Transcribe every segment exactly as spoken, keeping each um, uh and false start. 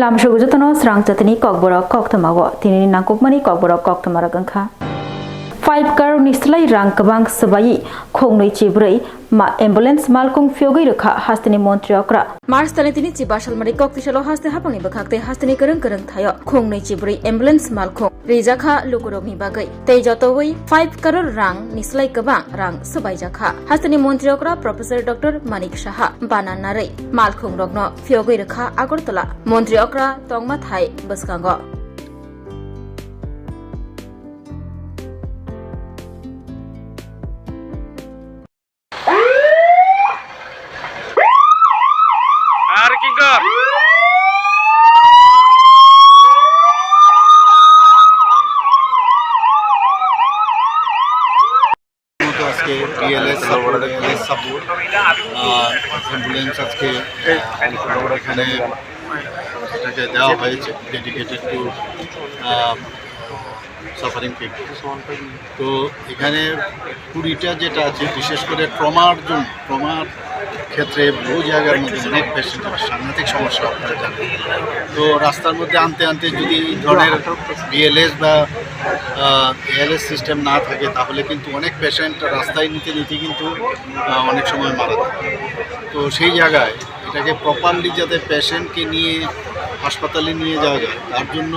Lamsogo jotono srang chatini kokborok koktwma o, tinini nangkukmani kokborok koktwma rok wngkha. Five crore ni slai rang kwbang swbaiwi khongnwi chibrwi ma ambulance malkhung phiyogwi rwkha hasteni montri okra. March talni tini chiba salmari kok tisalo haste haphangni bwkhak tei hasteni kwrwng kwrwng thaio khongnwi chibrwi ambulance malkhung rijakha lukurokni bagwi. Tei jotowi five crore rang ni slai kwbang rang swbaijakha. Hasteni montri okra Professor Doctor Manik Saha bana narwi malkhung rokno phiyogwi rwkha Agartala montri okra tongma thai bwskango. Ar kingkor. মতো আজকে BLS support, ALS support, আহ, অ্যাম্বুলেন্স আজকে, আহ, এখানে এটাকে দেওয়া হয়েছে, dedicated to, ah, suffering people. তো এখানে কুড়িটা যেটা আছে, বিশেষ করে ট্রমার জন্য, ট্রমার ক্ষেত্রে বহু জায়গার মধ্যে অনেক পেশেন্ট সাংঘাতিক সমস্যা, আপনারা জানেন। তো রাস্তার মধ্যে আনতে আনতে যদি এই ধরনের বিএলএস বা, আহ, এএলএস সিস্টেম না থাকে, তাহলে কিন্তু অনেক পেশেন্ট রাস্তায় নিতে নিতে কিন্তু, আহ, অনেক সময় মারা যায়। তো সেই জায়গায় এটাকে প্রপারলি যাতে পেশেন্টকে নিয়ে হাসপাতালে নিয়ে যাওয়া যায়, তার জন্য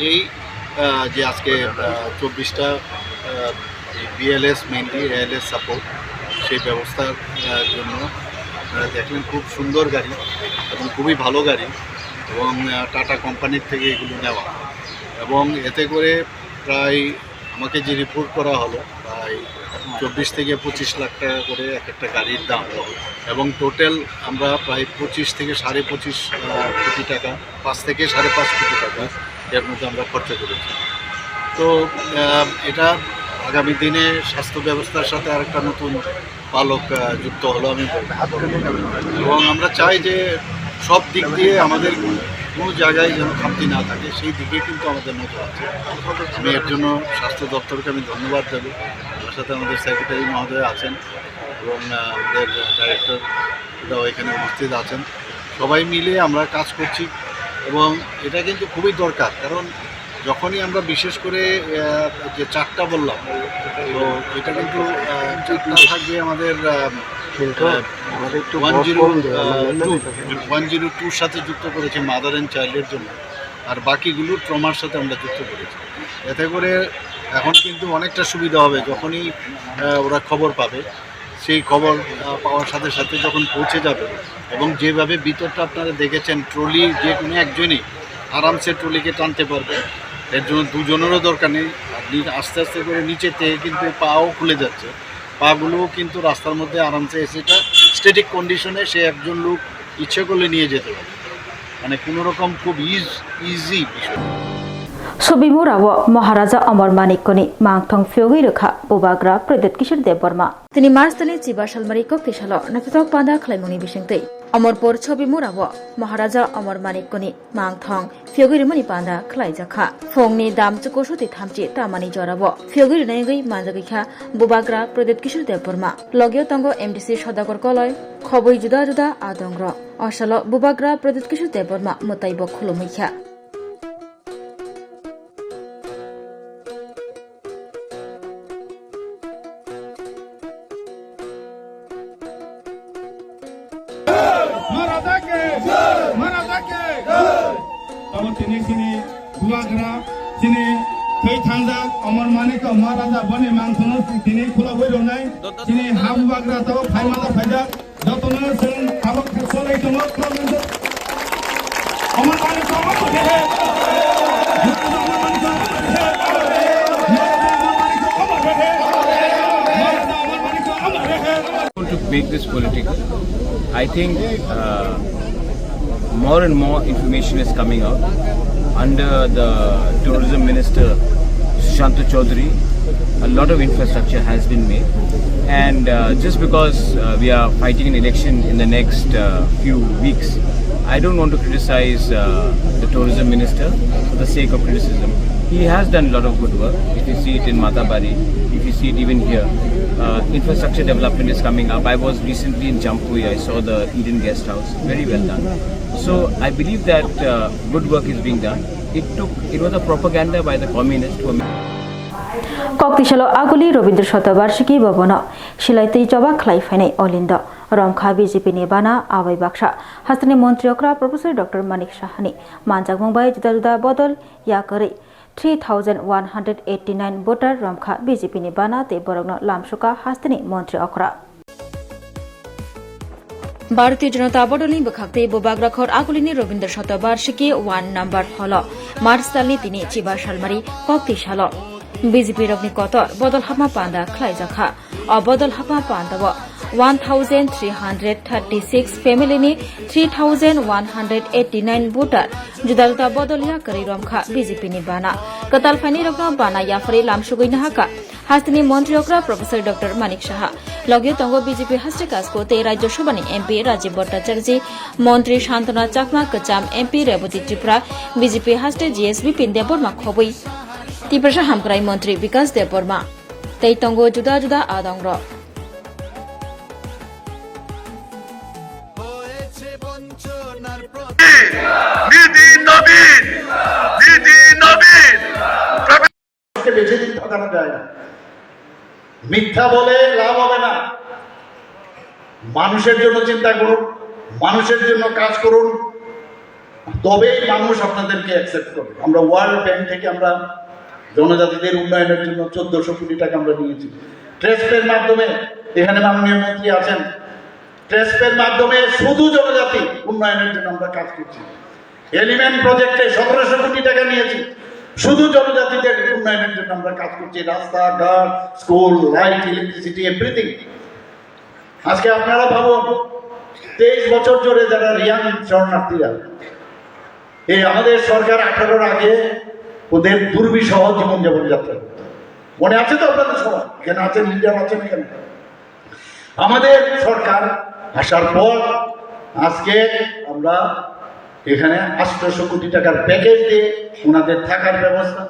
এই, আহ, যে আজকে, আহ, চব্বিশটা, আহ, বিএলএস, মেইনলি এএলএস সাপোর্ট, সেই ব্যবস্থার, আহ, জন্য আপনারা দেখলেন, খুব সুন্দর গাড়ি এবং খুবই ভালো গাড়ি এবং, আহ, টাটা কোম্পানির থেকে এগুলো নেওয়া। এবং এতে করে প্রায়, আমাকে যে রিপোর্ট করা হলো, প্রায় চব্বিশ থেকে পঁচিশ লাখ টাকা করে এক একটা গাড়ির দাম। এবং টোটাল আমরা প্রায় পঁচিশ থেকে সাড়ে পঁচিশ, আহ, কোটি টাকা, পাঁচ থেকে সাড়ে পাঁচ কোটি টাকা এর মধ্যে আমরা খরচা করেছি। তো, আহ, এটা আগামী দিনে স্বাস্থ্য ব্যবস্থার সাথে আরেকটা নতুন পালক, আহ, যুক্ত হলো, আমি বলবো। এবং আমরা চাই যে সব দিক দিয়ে আমাদের কোনো জায়গায় যেন খামতি না থাকে, সেই দিকে কিন্তু আমাদের নজর আছে। আমি এর জন্য স্বাস্থ্য দপ্তরকে আমি ধন্যবাদ দেবো। আমার সাথে আমাদের সেক্রেটারি মহোদয় আছেন এবং, আহ, আমাদের ডাইরেক্টর, ওরাও এখানে উপস্থিত আছেন। সবাই মিলে আমরা কাজ করছি এবং এটা কিন্তু খুবই দরকার, কারণ যখনই আমরা বিশেষ করে, আহ, যে চারটা বললাম, তো এটা কিন্তু, আহ, চারটা থাকবে আমাদের, আহ, আহ, one zero two, one zero টুর সাথে যুক্ত করেছি মাদার অ্যান্ড চাইল্ডের জন্য, আর বাকিগুলো ট্রমার সাথে আমরা যুক্ত করেছি। এতে করে এখন কিন্তু অনেকটা সুবিধা হবে, যখনই, আহ, ওরা খবর পাবে, সেই খবর, আহ, পাওয়ার সাথে সাথে যখন পৌঁছে যাবে, এবং যেভাবে ভিতরটা আপনারা দেখেছেন, ট্রলি যে কোনো একজনই আরামসে ট্রলিকে টানতে পারবে, এর জন্য দুজনেরও দরকার নেই। আর নি-, আস্তে আস্তে করে নিচে থেকে কিন্তু পাও খুলে যাচ্ছে, পাগুলোও কিন্তু রাস্তার মধ্যে আরামসে এসে এটা স্ট্যাটিক কন্ডিশনে সে একজন লোক ইচ্ছে করলে নিয়ে যেতে পারে, মানে কোনো রকম খুব ইজ-, ইজি বিষয়। Sobimura o Maharaja Amar Manikkoni mangthong phiyogwi rwkha Bubagra Pradyut Kishore Debbarma. Tini March talni chiba salmari kok tisalo naithothok panda khlaimungni bisingtwi Amarpur Sobimura o Maharaja Amar Manikkoni mangthong phiyogwi rwmani panda khlaijakha. Phungni dam chukusu twi thamchi tamani jorao phiyogwi rwnaigwi manjagwikha Bubagra Pradyut Kishore Debbarma. Logio tongo M D C Sodagar Koloi, khobwi juda juda adongrok. Osalo Bubagra Pradyut Kishore Debbarma mwtaibo khulumwikha. Maharaja ke! Maharaja ke! Tamo tini sini Bubagra, sini thwi thangjak Amar Manik Maharaja boni mangthongno tini khulogwi rwnai, sini ha Bubagra tamo phaimala phaijak. Jotono chwng tabuk khe solai tongo, Prabhu. Amar Manik Amar Manik. To make this political, I think, uh, more and more information is coming out. Under the tourism minister, Sushanta Chaudhary, a lot of infrastructure has been made. And, uh, just because, uh, we are fighting an election in the next, uh, few weeks, I don't want to criticize, uh, the tourism minister for the sake of criticism. He has done a lot of good work. If you see it in Matabari, if you see it even here, Uh, infrastructure development is coming up. I was recently in Jampui. I saw the Eden Guest House. Very well done. So I believe that uh, good work is being done. It took, it was a propaganda by the communists who Kok tisalo aguli Robindra Shatabarshiki bobono silai twi choba khlai phainai Olindo romkha B J P ni bana abai baksa hasteni montri okra Professor Doctor Manik Sahani manjakmung bai juda juda bodol ya kwrwi three thousand one hundred eighty nine voter romkha B J P ni bana tei borokno lamsuka hasteni montri okra. Bharatiya Janata Bodolni bwkhaktwi bubagra khor agulini Robindra Shatabarshiki one number holo March talni tini chiba salmari kokti salo B J P rokni kotor bodol hapma panda khlaijakha. O bodol hapma pandao one thousand three hundred thirty six family ni three thousand one hundred eighty nine voter juda juda bodol ya kwrwi romkha B J P ni bana. Kwtal phaini rokno bana yapharwi lamsugwi nahaka. Hasteni montri okra Professor Doctor Manik Saha. Logio tongo B J P haste kasko tei Rajya Sabha ni M P Rajiv Bhattacharjee, montri Santana Chakma, kwcham M P Rebati Tripura, B J P haste G S B Pin Debbarma khobwi Tiprasa Hamkrai montri Bikas Debbarma. Tei tongo juda juda adongrok. নীতি নবীন, নীতি নবীন। আজকে বেশি দিন থাকানো যায় না। মিথ্যা বলে লাভ হবে না। মানুষের জন্য চিন্তা করুন, মানুষের জন্য কাজ করুন, তবেই মানুষ আপনাদেরকে অ্যাকসেপ্ট করবে। আমরা ওয়ার্ল্ড ব্যাংক থেকে আমরা জনজাতিদের উন্নয়নের জন্য চোদ্দশো কোটি টাকা আমরা নিয়েছি। ট্রেস্পের মাধ্যমে, এখানে মাননীয় মন্ত্রী আছেন, ট্রেস্পের মাধ্যমে শুধু জনজাতি উন্নয়নের জন্য আমরা কাজ করছি। এলিমেন্ট প্রজেক্টে সতেরোশো কোটি টাকা নিয়েছি, শুধু জনজাতিদের উন্নয়নের জন্য আমরা কাজ করছি। রাস্তাঘাট, স্কুল, লাইট, ইলেকট্রিসিটি, এভরিথিং। আজকে আপনারা ভাবুন, তেইশ বছর জুড়ে যারা রিয়াং শরণার্থীরা, এই আমাদের সরকার আঠারোর আগে ওদের দুর্বিষহ জীবনযাপন যাত্রা করত। মনে আছে তো আপনাদের সবার? এখানে আছেন, লিডার আছেন এখানে। আমাদের সরকার আসার পর আজকে আমরা এখানে আটশোশো কোটি টাকার প্যাকেজ দিয়ে ওনাদের থাকার ব্যবস্থা,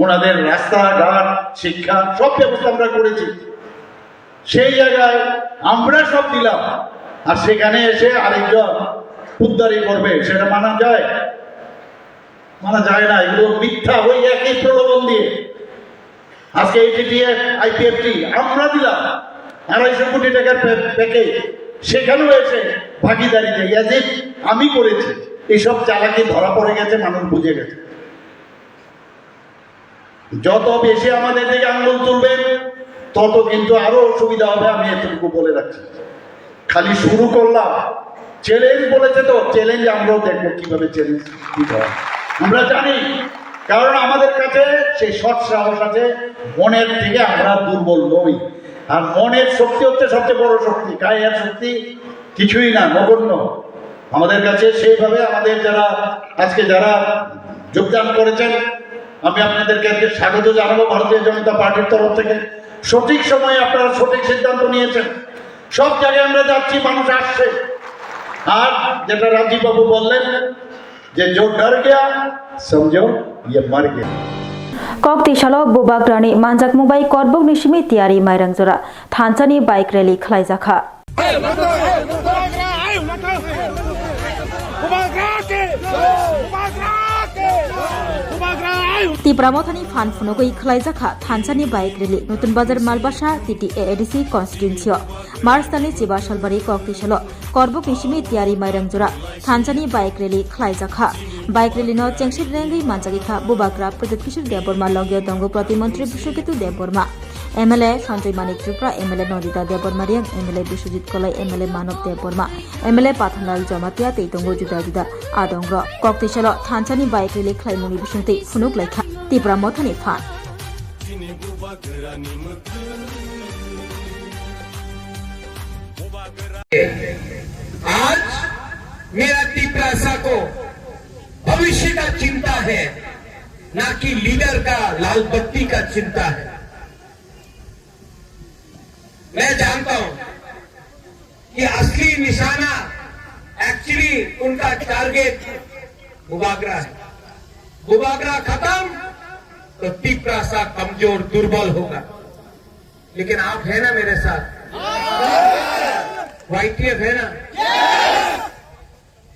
ওনাদের রাস্তাঘাট, শিক্ষা, সব ব্যবস্থা আমরা করেছি। সেই জায়গায় আমরা সব দিলাম, আর সেখানে এসে আরেকজন খুদ্দারি করবে, সেটা মানা যায়? মানা যায় না। এগুলো মিথ্যা, ওই একই প্রলোভন দিয়ে। আজকে এটিটিএফ, আইপিএফটি আমরা দিলাম আড়াইশো কোটি টাকার প্যা-, প্যাকেজ, সেখানেও এসে ভাগিদারিতে ইয়াজিদ আমি করেছি। এইসব চালাকি ধরা পড়ে গেছে, মানুষ বুঝে গেছে। যত বেশি আমাদের দিকে আঙ্গুল তুলবেন, তত কিন্তু আরো অসুবিধা হবে, আমি এতটুকু বলে রাখছি। খালি শুরু করলাম, চ্যালেঞ্জ বলেছে তো, চ্যালেঞ্জ আমরাও দেখবো কিভাবে চ্যালেঞ্জ দিতে হয়। আমরা জানি, কারণ আমাদের কাছে সেই সৎ সাহস আছে, মনের থেকে আমরা দুর্বল নই। আর মনের শক্তি হচ্ছে সবচেয়ে বড় শক্তি, কায়ের শক্তি কিছুই না, নগণ্য। আমাদের কাছে সেইভাবে আমাদের যারা আজকে যারা যোগদান করেছেন, আমি আপনাদেরকে আজকে স্বাগত জানাবো ভারতীয় জনতা পার্টির তরফ থেকে। সঠিক সময়ে আপনারা সঠিক সিদ্ধান্ত নিয়েছেন। সব জায়গায় আমরা যাচ্ছি, মানুষ আসছে। আর যেটা রাজীব বাবু বললেন যে "জো ডর গেয়া, সমঝো ইয়ে মর Gaya." Kok tisalo bubagrani manjakmung bai korbokni simi tiyari mairang jora thansani bike rally khlaijakha. Tipra Mothani phan phunugwi khlaijakha thansani bike rally Nutun Bazar Malbasa T T A A D C constituency o March talni chiba salbari kok tisalo korbokni simi tiyari mairang jora thansani bike rally khlaijakha. Bike rally no chengsit rengwi manjagwi kha Bubagra Pradyot Kishore Debbarma, logio tongo Pratimontri Biswaketu Debbarma. M L A Sanjoy Manik Tripura, M L A Nandita Debbarma Reang, M L A Biswajit Kolai, M L A Manav Debbarma, M L A Pathanlal Jamatia tei tongo juda juda adongrok. Kok tisalo thansani bike rally khlaimungni bisingtwi phunuk laikha Tipra Mothani phan. आज मेरा तिपरासा को भविष्य का चिंता है, ना कि लीडर का लाल बत्ती का चिंता है। मैं जानता हूं कि असली निशाना, एक्चुअली उनका टारगेट बुबागरा है। बुबागरा खत्म तो तिपरासा कमजोर, दुर्बल होगा। लेकिन आप है ना मेरे साथ? वाईटीएफ है ना?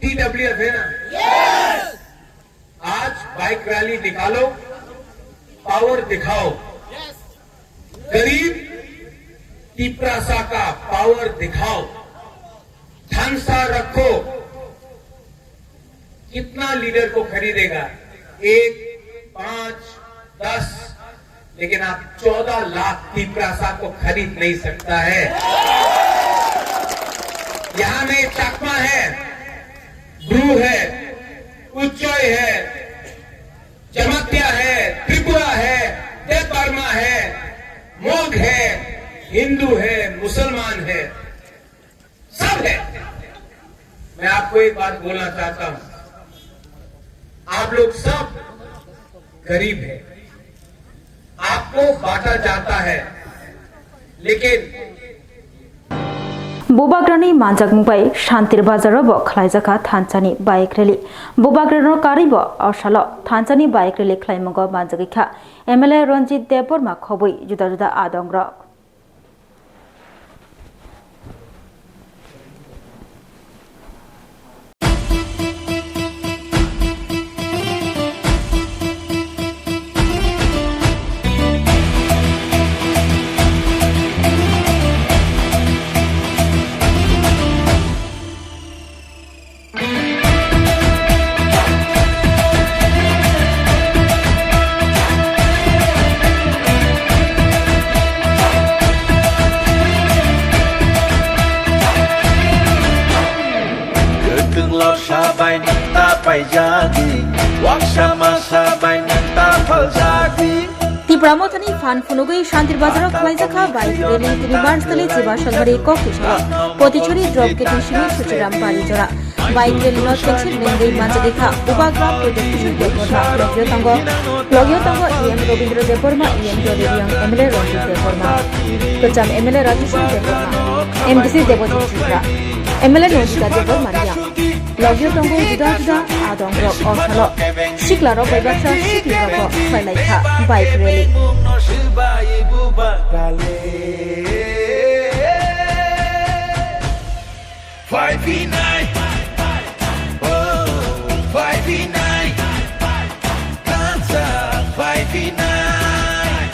टीडब्ल्यूएफ है ना? आज बाइक रैली निकालो, पावर दिखाओ। गरीब तिपरासा का पावर दिखाओ। थानसा रखो। कितना लीडर को खरीदेगा? एक, पांच, दस, लेकिन आप चौदह लाख तिपरासा को खरीद नहीं सकता है। यहाँ में चाकमा है, ब्रू है, उच्चय है, जमातिया है, त्रिपुरा है, देव वर्मा है, मोग है, हिंदू है, मुसलमान है, सब है। मैं आपको एक बात बोलना चाहता हूं, आप लोग सब गरीब हैं, आपको बांटा जाता है, लेकिन Bubagrani manjakmung bai Shantir Bazar o bo khlaijak kha thansa ni bike rally. Bubagra no karwi bo o salo thansa ni bike rally khlaimungo manjagwi kha M L A Ranjit Debbarma khobwi juda juda adong rok. Kwthwng lorsa bai nwng ta paijagwi, waksa masa bai nwng ta phaljagwi. Tipra Mothani phan phunugwi Shantir Bazar o khlaijak kha bike rally tini March tali jiba salbari kok tisalo Potichuri drop gate ni simi Suchiram Pari jora. Bike rally no tengsil bengwi manjagwi kha Bubagra Pradyut Kishore Debbarma, logio tongo, logio tongo E M Rabindra Debbarma, E M Jyoti Reang, M L A Ranjit Debbarma, kwcham M L A Rajeshwar Debbarma, M D C Debojit Tripura, M L A Nandita Debbarma Reang. Logio tongo juda juda adong rok o salo. Sikla rok bai baksa sikli rok bo khlai lai kha bike rally. Five V nine. Oh, five V nine. Tansa five V nine.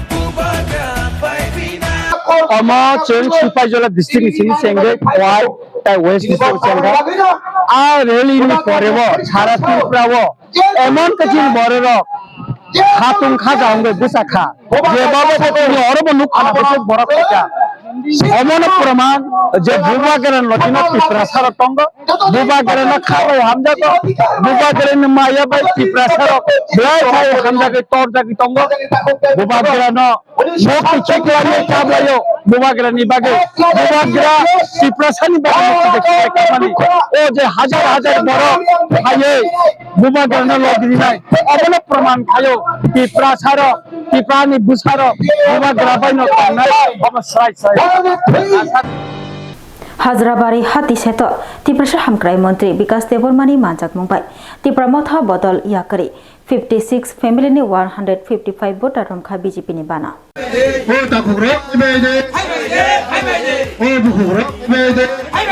Bubagra five V nine. Omo chwng Sipaijala district ni simi chengwi Khowai tai West district chengkha. A rally ni pore bo sara Tripura o emon kachin bororok khatung khaja wngwi bwsa kha. Je babo bo tini oro bo nuk khana bwswk borok khaikha. Omono proman je Bubagrani logino Tiprasa rok tongo. Bubagrano kha bai hamjago. Bubagrani maya bai Tiprasa rok belai khai hamjagwi torjagwi tongo. Bubagrano mukti khiklaiwi kha baio. Bubagrani bagwi, Bubagra Tiprasani bagwi mukti khiklai kha mani. O je hajar hajar borok phaiwi Bubagrano logi rinai, obono proman khaio Tiprasa rok, Tiprani bwsa rok Bubagra bai no tongnai, obo srai srai. Hajrabari hati seto Tiprasa Hamkrai Montri Bikas Debbarmani manjakmung bai Tipra Motha bodol yakarwi fifty six family ni one hundred fifty five voter romkha B J P ni bana. O takhuk rok, hai bai de. O bukhuk rok, hai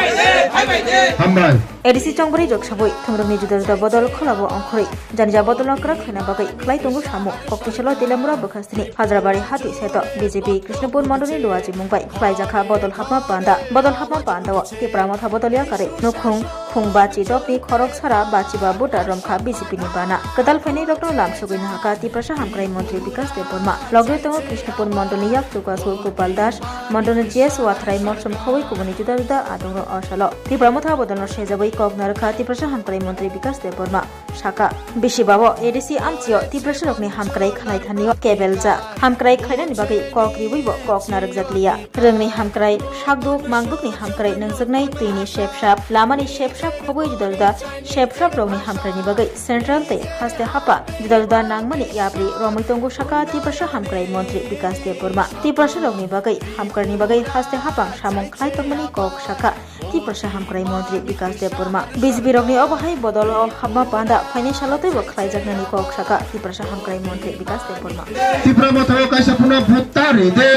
bai de. Hambai. A D C chongbari jok sabui thumrokni juda juda bodol kholabo ongkhorwi janija bodolno kwrak khlaina bagwi khlai tongo samung. Koktisalo Tilamura bwkhastini Hajrabari hati seto B J P Krishnapur mondolni luachi mungbai khlaijakha bodol hapma panda. Bodol hapma pandao Tipra Motha bodol yakarwi nukhung khung bachi dopni khorok sara bachiba voter romkha B J P ni bana. Kwtal phainairokno lamsogwi nahakha Tiprasa Hamkrai Montri Bikas Debbarma. Logwi tongo Krishnapur mondolni yak chukasu Gopal Das, mondolni G S Wathrai, Molsom Khowai kubuni juda juda adongrok o salo. Tipra Motha bodolno sejagwi kok narwkha Tiprasa Hamkrai Montri Bikas Debbarma. Saka, bisi bao A D C amchio Tiprasarokni hamkrai khlai thanio kebeljak. Hamkrai khlainani bagwi kok riwi bo kok narwkjak liya. Rwngni hamkrai, sakduk mangdukni hamkrai, nwngjwknai twini sepsap, lamani sepsap khobwi juda juda sepsap rokni hamkraini bagwi central tei haste hapa juda juda nangmani yapri romwi tongo saka Tiprasa Hamkrai Montri Bikas Debbarma. Tiprasarokni bagwi hamkraini bagwi haste hapang samung khlai tongmani kok saka. Tiprasa Hamkrai Montri Bikas Debbarma. B J P rokni obo hai bodolo hapma panda phainai salo teibo khlaijaknani kok saka Tiprasa Hamkrai Montri Bikas Debbarma. Tipra Motha o kaisa phano vote tari de.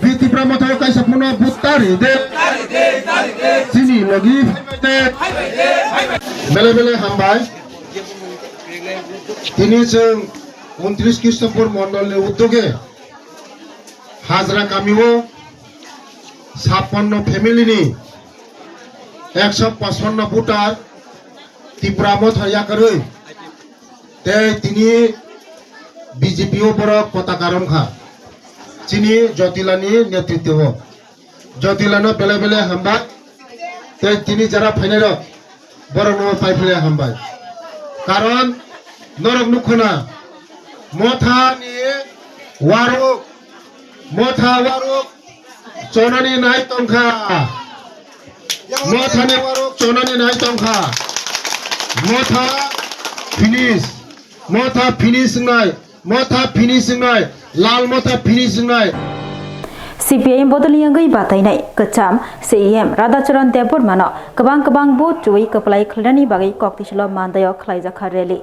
Bi Tipra Motha o kaisa phano vote tari de. Chini logi bele bele hambai. Tini chwng untris Krishnapuр mondolni uddoge Hajra kamio sappanno family ni ekso pachpanno voter Tipra Motha yakarwi tei tini B J P o borok potaka romkha chini Jotila ni netritwo o. Jotila no bele bele hambai tei tini jara phainai rok borok no pai phile hambai. Karon norok nukhona Motha ni waruk Motha waruk chonani nai tongkha. Motha ni waruk chonani nai tongkha. Motha finish. Motha finish nai. Motha finish nai. Lal Motha finish nai. C P I M bodolni wngwi batainai kwcham C E M Radhacharan Debbarmano kwbang kwbang vote rwui kwplai khlainani bagwi koktisalo Mandaio khlaijakha rally.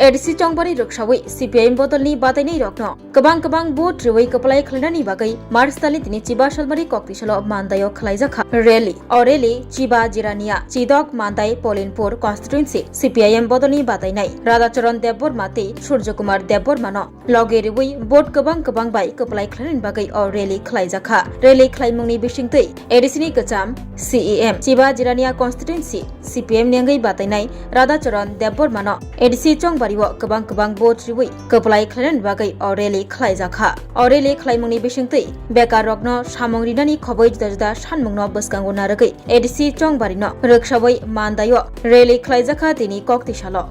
A D C chongbari rwksawi C P I M bodolni batainairokno kwbang kwbang vote rwui kwplai khlainani bagwi March talni tini chiba salmari koktisalo Mandaio khlaijakha rally. O rally Chiba Jirania, Chidok Mandai Polinpur constituency C P I M bodolni batainai Radhacharan Debbarma tei Surjo Kumar Debbarmano loge rwui vote kwbang kwbang bai kwplai khlainani bagwi o rally khlaijakha. Rally khlaimungni bisingtwi A D C ni kwcham C E M Chiba Jirania constituency C P M ni wngwi batainai Radhacharan Debbarmano A D C chongbari o kwbang kwbang vote rwui kwplai khlainani bagwi o rally khlaijakha. O rally khlaimungni bisingtwi bekar rokno samung rinani khoboi juda juda sanmungno bwskango narwgwi A D C chongbarino rwksawi Mandaio rally khlaijakha tini koktisalo.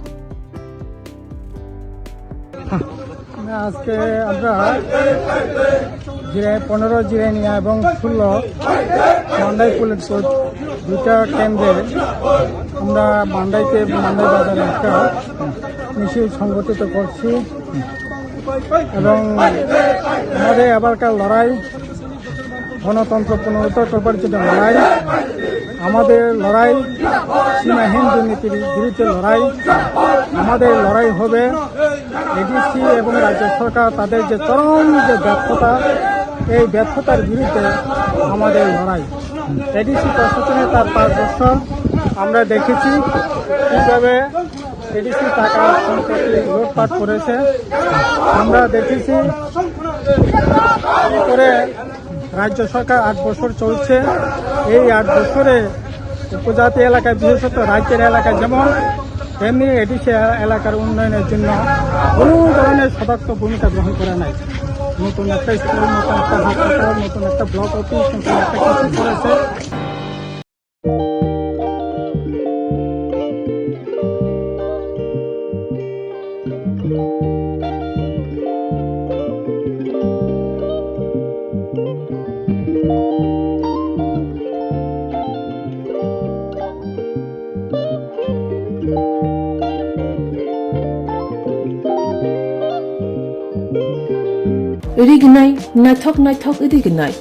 আজকে আমরা জিরাই পনেরো জিরানিয়া এবং ষোলো মান্দাই পুলিশ দুইটা কেন্দ্রে আমরা মান্দাইতে মান্দাই বাজারে একটা মিছিল সংগঠিত করছি এবং আমাদের এবারকার লড়াই গণতন্ত্র পুনরুদ্ধার করবার জন্য লড়াই, আমাদের লড়াই সীমাহীন দুর্নীতির বিরুদ্ধে লড়াই। আমাদের লড়াই হবে এডিসি এবং রাজ্য সরকার তাদের যে চরম যে ব্যর্থতা, এই ব্যর্থতার বিরুদ্ধে আমাদের লড়াই। এডিসি প্রশাসনে তার পাঁচ বছর আমরা দেখেছি কিভাবে এডিসি টাকা সম্পত্তি লুটপাট করেছে। আমরা দেখেছি কি করে রাজ্য সরকার আট বছর চলছে। এই আট বছরে উপজাতি এলাকায়, বিশেষত রাজ্যের এলাকায় যেমন, তেমনি এডিসি এলাকার উন্নয়নের জন্য কোনো ধরনের সদর্থক ভূমিকা গ্রহণ করে নাই। নতুন একটা স্কুল, নতুন একটা হাসপাতাল, নতুন একটা ব্লক অফিস, নতুন একটা কিছু করেছে। Rignai, naithok naithok rignai.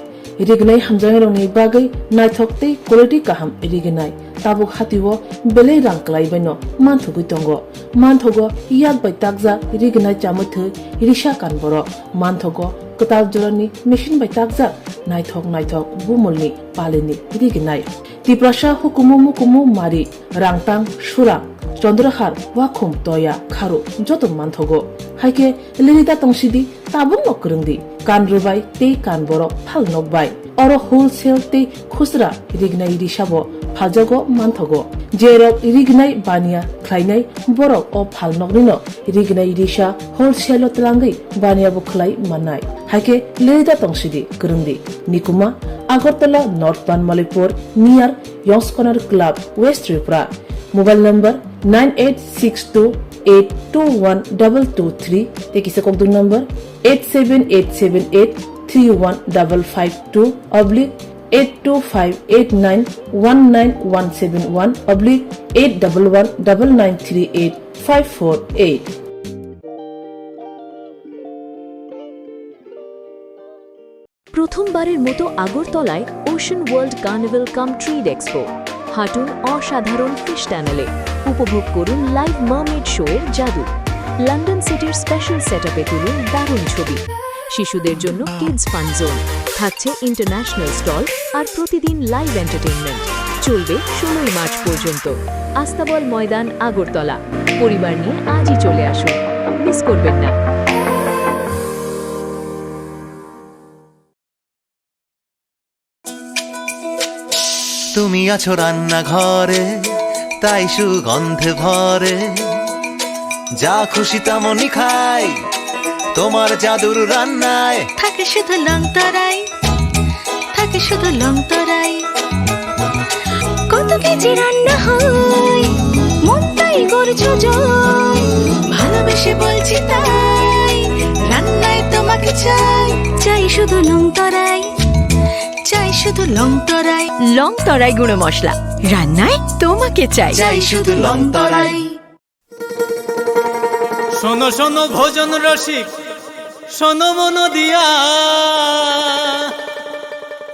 Rignai hamjaknairokni bagwi naithok tei quality kaham rignai. Tabuk hatio belai rang kwlaibaino manthogwi tongo. Manthogo yak bai takjak rignai chamwi thwi risa kan borok. Manthogo kwtal jorani machine bai takjak naithok naithok bumulni palini rignai. Tiprasa hukumu mukumu mari, rangtang, surang, chondrahar, wakhum, toya, kharu joto manthogo. Haikhe Lirida tongsidi tabukno kwrwngdi, kan rwbai tei kan borok phal nokbai. Oro wholesale tei khusra rignai risabo phaljago manthogo. Jerok rignai baniya khlainai borok o phalnoknino rignai risa wholesale-o twlangwi baniyabo khlai mannai. Haikhe Lirida tongsidi kwrwngdi. Nikuma, Agartala, North Banmalipur, near Yong's Corner Club, West Tripura. Mobile number nine eight six two eight two one double two three tei kisa kokdwng number eight seven eight seven eight three one double five two oblique eight two five eight nine one nine one seven one oblique eight double one double nine three eight five four eight. প্রথমবারের মতো আগরতলায় ocean world carnival কাম trade expo. হাঁটুন অসাধারণ ফিশ টানেলে, উপভোগ করুন live mermaid show এর জাদু। লন্ডন সিটির স্পেশাল সেটআপে তুলুন দারুণ ছবি। শিশুদের জন্য কিডস ফান জোন, থাকছে ইন্টারন্যাশনাল স্টল আর প্রতিদিন লাইভ এন্টারটেইনমেন্ট। চলবে ষোলোই মার্চ পর্যন্ত। আস্তাবল ময়দান, আগরতলা। পরিবার নিয়ে আজই চলে আসুন, মিস করবেন না। তুমি আছো রান্নাঘরে, তাই সুগন্ধে ভরে। যা খুশি তেমনই খাই, তোমার জাদুর রান্নায়। থাকে শুধু লং তরাই, থাকে শুধু লং তরাই। কত কেজি রান্না হয়, মন তাই করছো জয়। ভালোবেসে বলছি তাই, রান্নায় তোমাকে চাই। চাই শুধু লং তরাই, চাই শুধু লং তরাই। লং তরাই গুঁড়ো মশলা, রান্নায় তোমাকে চাই। চাই শুধু লং তরাই। শোনো শোনো ভোজন রসিক, শোনো মন দিয়া,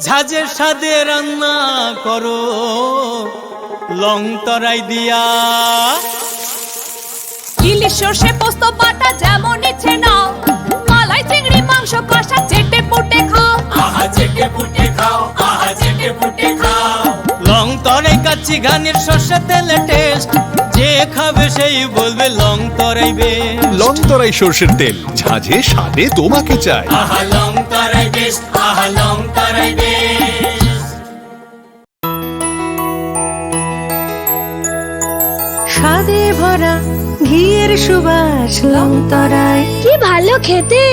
ঝাঁঝের স্বাদে রান্না করো লং তরাই দিয়া। ইলিশ সর্ষে পোস্ত বাটা যেমন ইচ্ছে নাও, মালাই চিংড়ি মাংস কষা চেটে পুটে খাও। আহা চেটে পুটে খাও, আহা চেটে পুটে খাও। লং তরাই কাচ্চি ঘানির সর্ষে তেলে টেস্ট, যে খাবে সেই বলবে লং তরাই বেস্ট। লং তরাই সর্ষের তেল, ঝাঁঝে স্বাদে তোমাকে চাই। আহা লং তরাই বেস্ট, আহা লং তরাই বেস্ট। স্বাদে ভরা ঘিয়ের সুবাস লং তরাই। কি ভালো খেতে।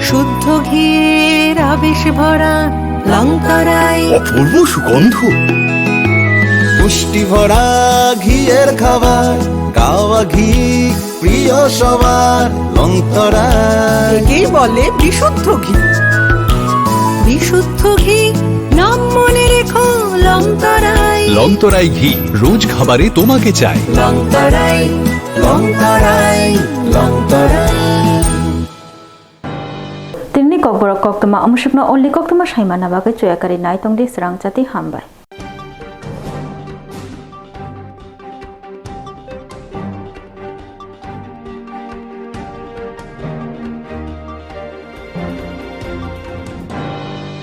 শুদ্ধ ঘিয়ের আবেশ ভরা লং তরাই। অপূর্ব সুগন্ধ। পুষ্টি ভরা ঘিয়ের খাবার, গাওয়া ঘি প্রিয় সবার লং তরাই। একেই বলে বিশুদ্ধ ঘি। বিশুদ্ধ ঘি, নাম মনে রেখো লং তরাই। লং তরাই ঘি, রোজ খাবারে তোমাকে চাই। লং তরাই, লং তরাই, লং তরাই। Tini ni kokborok koktwma, omo sukno only koktwma saimana bagwi chuya kari nai tongdi, srang chati hambai.